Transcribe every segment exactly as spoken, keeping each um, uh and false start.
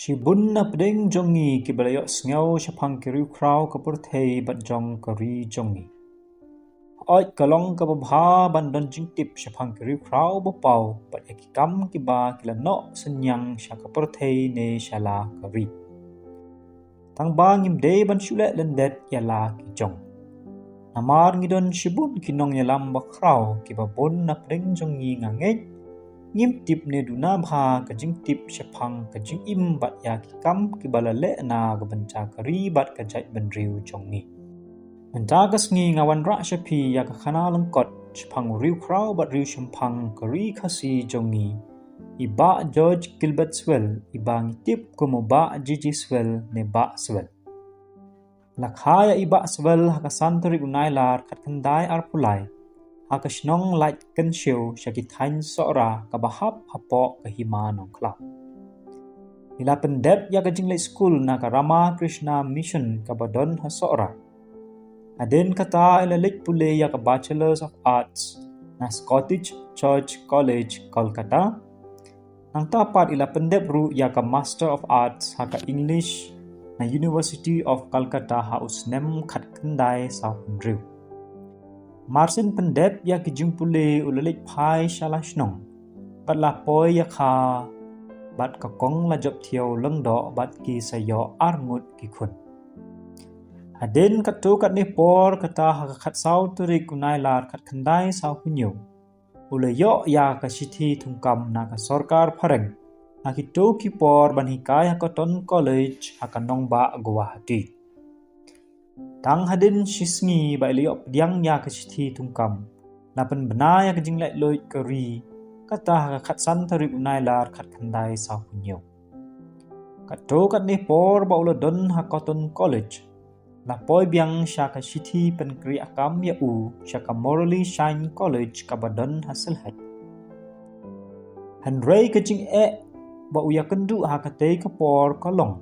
Shibun na pdeng jong ngi kiba la ïohsngew shaphang ki riewkhraw ka pyrthei bad jong ka ri jong ngi. Hooid ka long kaba bha ban don jingtip shaphang ki riewkhraw ba paw bad ïa ki kam kiba ki la noh synñiang sha ka pyrthei ne sha la ka ri. Tang ba ngim dei ban shu leh lyndet ïa la ki jong. Namar ngi don shibun ki nongïalam bakhraw kiba bun na pdeng jong ngi nga ngeit ngim tip ne duna bha ka jingtip shaphang ka jingim bad ïa ki kam kiba la leh na ka bynta ka ri bad ka jaitbynriew jong ngi. Mynta ka sngi nga wanrah sha phi ïa ka khana lyngkot shaphang u riewkhraw bad riewshemphang ka ri Khasi jong ngi, i Bah George Gilbert Swell, iba ngi tip kum u Bah G G Swell ne Bah Swell. La kha ïa i Bah Swell ha ka san tarik u Nailar khatkhyndai arphew lai ha ka shnong Laitkynshiew sha ki thaiñ Sohra kaba hap hapoh ka Hima Nongkhlaw. I la pyndep ïa ka jingleit skul na ka Ramakrishna Mission kaba don ha Sohra. Hadien kata i la leit pule ïa ka Bachelors of Arts na Scottish Church College, Kolkata. Nangta pat i la pyndep ruh ïa ka Master of Arts ha ka English na University of Calcutta ha u snem khatkhyndai sawphew hynriew. Marsien pyndep ïa ki jingpule u la leit phai sha la shnong bad la poi ïa kha bad ka kong la jop thiaw lyngdoh bad ki sa ïoh arngut ki khun. Hadien katto katne por kata ha ka khatsaw tarik u Nailar khatkhyndai sawphew hynñiew, u la ïoh ïa ka shithi thungkam na ka sorkar phareng ha kito ki por ban hikai ha Cotton College ha ka nongbah Guwahati. Tang hadien shisngi ba i la ïoh pdiang ïa ka shithi thungkam, la pynbna ïa ka jinglaitluid ka ri, kata ha ka khatsan tarik u Nailar khatkhyndai sawphew hynñiew. Katto katne por ba u la don ha Cotton College, la poi biang sha ka shithi pynkhreh kam ïa u sha ka Morley Shine College kaba don ha Sylhet. Hynrei ka jingeh ba u ïakynduh ha katei ka por ka long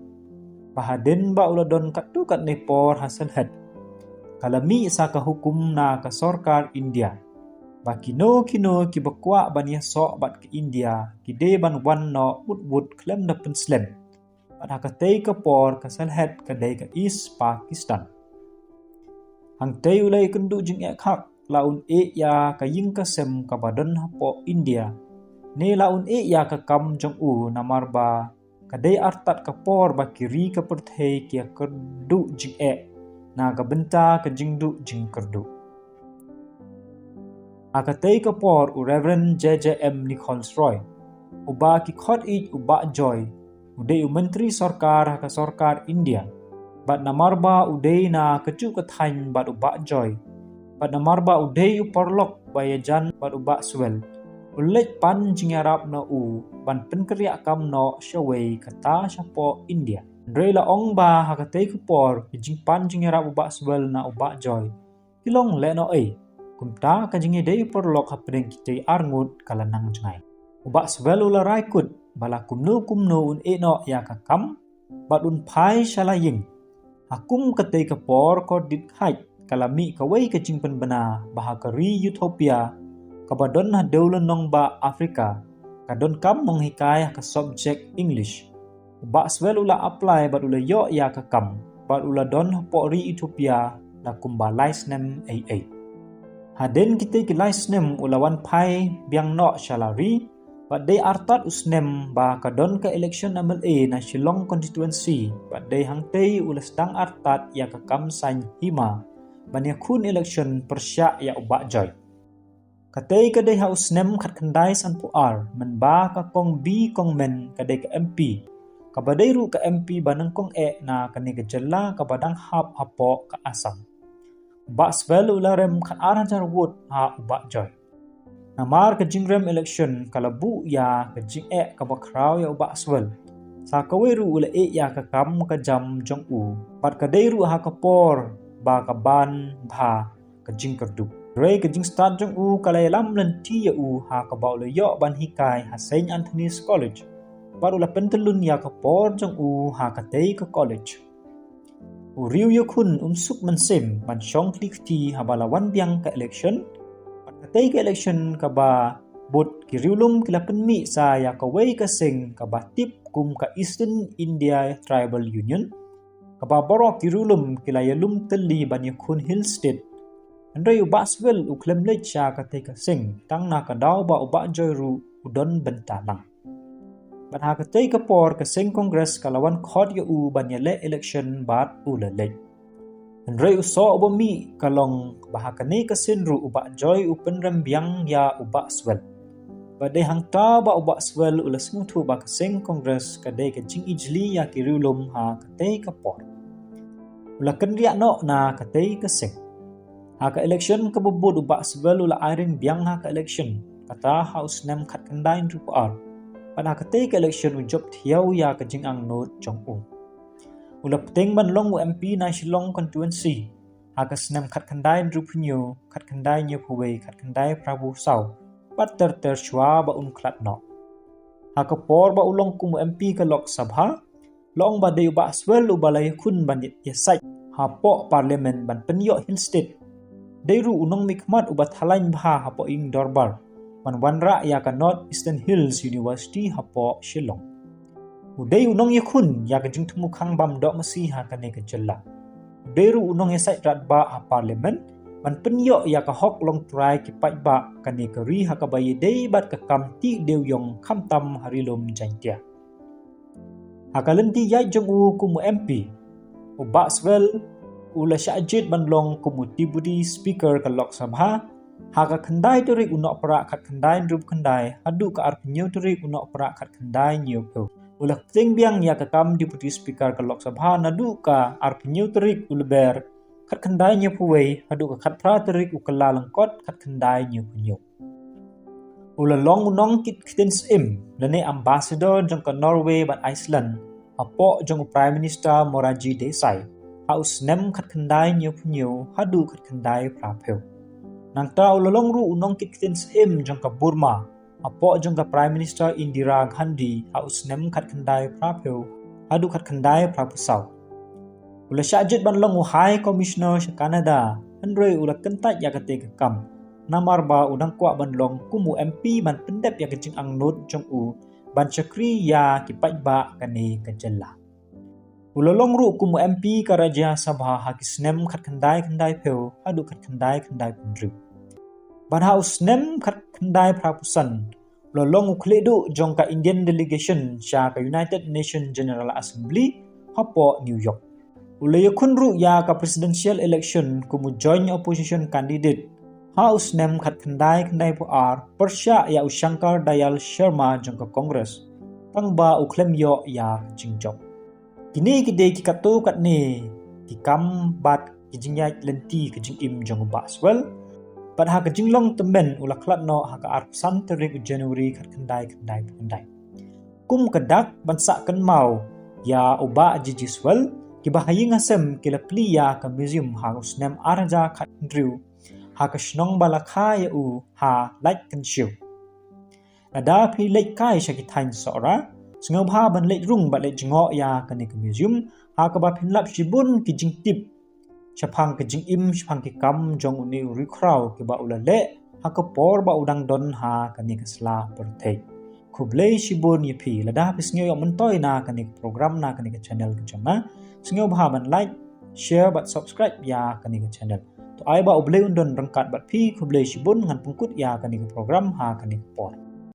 ba hadien ba u la don katto katne por ha Sylhet, ka la mih sa ka hukum na ka sorkar India ba kino kino kiba kwah ban ïasoh bad ka India ki dei ban wan noh wut wut khlem da pynslem bad ha katei ka por ka Sylhet ka dei ka East Pakistan. Hangtei u la ïakynduh jingeh khak, la un ïeh ïa ka ïing ka sem kaba don hapoh India, ne la un ïeh ïa ka kam jong u namar ba ka dei artat ka por ba ki ri ka pyrthei ki ïakynduh jingeh na ka bynta ka jingduh jingkyrduh. Ha katei ka por u Reverend J J M Nichols Roy, uba ki khot ïeit u Bah Joy, u dei u myntri sorkar ha ka sorkar India, bad namar ba u dei na kajuh ka thaiñ bad u Bah Joy, bad namar ba u dei u paralok ba ïajan bad u Bah Swell, u leit pan jingïarap na u ban pynkhreh kam noh shawei kata shapoh India. Hynrei la ong ba ha katei ka por ka jingpan jingïarap u Bah Swell na u Bah Joy ki long lehnohei. Kumta ka jingïadei paralok hapdeng kitei arngut ka la nang jngai. U Bah Swell u la rai kut ba la kumno kumno un ïeh noh ïa ka kam bad un phai sha la ïing. Ha kum katei ka por kordit khait ka la mih kawei ka jingpynbna ba ha ka ri Utopia kaba don ha dewlynnong ba Africa, ka don kam nonghikai ha ka subject English. U Bah Swell u la apply bad u la ïoh ïa ka kam bad u la don hapoh ri Utopia la kumba lai snem ei ei. Hadien kitei ki lai snem u la wan phai biang noh sha la ri, bad dei artat u snem ba ka don ka election M L A na Shillong constituency, bad dei hangtei u la sdang artat ïa ka kam saiñ hima ban ïakhun election pyrshah ïa u Bah Joy. Katei ka dei ha u snem khatkhyndai sanphew ar, mynba ka Kong B. Kongmen ka dei ka M P, kaba dei ruh ka M P ba nyngkong eh na kane ka jylla kaba dang hap hapoh ka Assam. U Bah Swell u la rem khatar hajar vote ha u Bah Joy. Namar ka jingrem election ka la buh ïa ka jingeh kaba khraw ïa u Bah Swell, sa kawei ruh u la ïeh ïa ka kam ka jam jong u, bad ka dei ruh ha ka por ba ka ban bha ka jingkyrduh. Hynrei ka jingstad jong u ka la ïalam lynti ïa u ha kaba u la ïoh ban hikai ha Saint Anthony's College, bad u la pyntyllun ïa ka por jong u ha katei ka college. U riew ïakhun um suk mynsiem ban shong khlieh kti haba la wan biang ka election. Bad katei ka election kaba bud ki riewlum ki la pynmih sa ïa kawei ka seng kaba tip kum ka Eastern India Tribal Union, kaba baroh ki riewlum ki la ïalum tylli ban ïakhun Hill State. Hynrei u Bah Swell u khlem leit sha katei ka seng, tang na ka daw ba u Bah Joy ruh u don bynta lang. Bad ha katei ka por ka seng Congress ka la wan khot ïa u ban ïaleh election bad u la leit. Hynrei u soh uba mih ka long ba ha kane ka sien ruh u Bah Joy u pynrem biang ïa u Bah Swell. Bad dei hangta ba u Bah Swell u la sngewthuh ba ka seng Congress ka dei ka jingijli ïa ki riewlum ha katei ka por. U la kynriah noh na katei ka seng. Ha ka election kaba bud u Bah Swell u la ai ring biang ha ka election, kata ha u snem khatkhyndai hynriewphew ar. Bad ha katei ka election u jop thiaw ïa ka jingangnud jong u. U la bteng ban long u M P na Shillong constituency ha ka snem khatkhyndai hynriewphew hynñiew, khatkhyndai hynñiewphew wei, khatkhyndai phraphew saw, bad ter ter shuwa ba un khlad noh. Ha ka por ba u long kum u M P ka Lok Sabha, la ong ba dei u Bah Swell uba la ïakhun ban ïa, ïasaid hapoh Parliament ban pynïoh Hill State. Dei ruh u nongmihkhmat uba thalaiñ bha hapoh ïing dorbar ban wanrah ïa ka North Eastern Hills University hapoh Shillong. U dei u nongïakhun ïa ka jingthmu khang bam doh masi ha kane ka jylla. U dei ruh u nongïasaid radbah ha Parliament ban pynïoh ïa ka hok long trai ki paidbah kane ka ri ha kaba ïadei bad ka kam tih dewïong khamtam ha Ri Lum Jaiñtia. Ha ka lynti ïaid jong u kum u M P, u Bah Swell u la shah jied ban long kum u Deputy Speaker ka Lok Sabha ha ka khyndai tarik u Nohprah khatkhyndai hynriewphew khyndai haduh ka arphew hynñiew tarik u Nohprah khatkhyndai hynñiewphew. U la bteng biang ïa ka kam Deputy Speaker ka Lok Sabha naduh ka arphew hynñiew tarik u Lber khatkhyndai hynñiewphew wei haduh ka khatphra tarik u Kyllalyngkot khatkhyndai hynñiewphew hynñiew. U la long u nongkit ktien syiem lane ambassador jong ka Norway bad Iceland hapoh jong u Prime Minister Morarji Desai ha u snem khatkhyndai hynñiewphew hynñiew haduh khatkhyndai phraphew. Nangta u la long ruh u nongkit ktien syiem jong ka Burma hapoh jong ka Prime Minister Indira Gandhi ha u snem khatkhyndai phraphew haduh khatkhyndai phraphew saw. U la shah jied ban long u High Commissioner sha Canada, hynrei u la kyntait ïa katei ka kam namar ba u dang kwah ban long kum u M P ban pyndep ïa ka jingangnud jong u ban shakri ïa ki paidbah kane ka jylla. U la long ruh kum u M P ka Rajya Sabha ha ki snem khatkhyndai khyndaiphew haduh khatkhyndai khyndaiphew hynriew. Bad ha u snem khatkhyndai phraphew san u la long u khlieh duh jong ka Indian delegation sha ka United Nations General Assembly hapoh New York. U la ïakhun ruh ïa ka presidential election kum u joint opposition candidate ha u snem khatkhyndai khyndaiphew ar pyrshah ïa u Shankar Dayal Sharma jong ka Congress, tang ba u khlem ïoh ïa ka jingjop. Kine ki dei ki katto katne ki kam bad ki jingïaid lynti ka jingim jong u Bah Swell. Bad ha ka jinglong tymmen u la khlad noh ha ka arphew san tarik u January khatkhyndai khyndaiphew khyndai. Kum ka dak ban sah kynmaw ïa u Bah G G Swell, kiba ha ïing ha sem ki la plie ïa ka museum ha u snem ar hajar khathynriew ha ka shnong ba la kha ïa u ha Laitkynshiew. Lada phi leit kai sha ki thaiñ Sohra, sngewbha ban leit rung bad leit jngoh ïa kane ka museum ha kaba phin lap shibun ki jingtip shaphang ka jingim shaphang ki kam jong une u riewkhraw kiba u la leh ha ka por ba u dang don ha kane ka sla pyrthei. Khublei shibun ïa phi. Lada phi sngew ïoh myntoi na kane ka program na kane ka channel ka jong nga, sngewbha ban like, share bad subscribe ïa kane ka channel. To ai ba U Blei un don ryngkat bad phi. Khublei shibun, ngan pynkut ïa kane ka program ha kane ka por.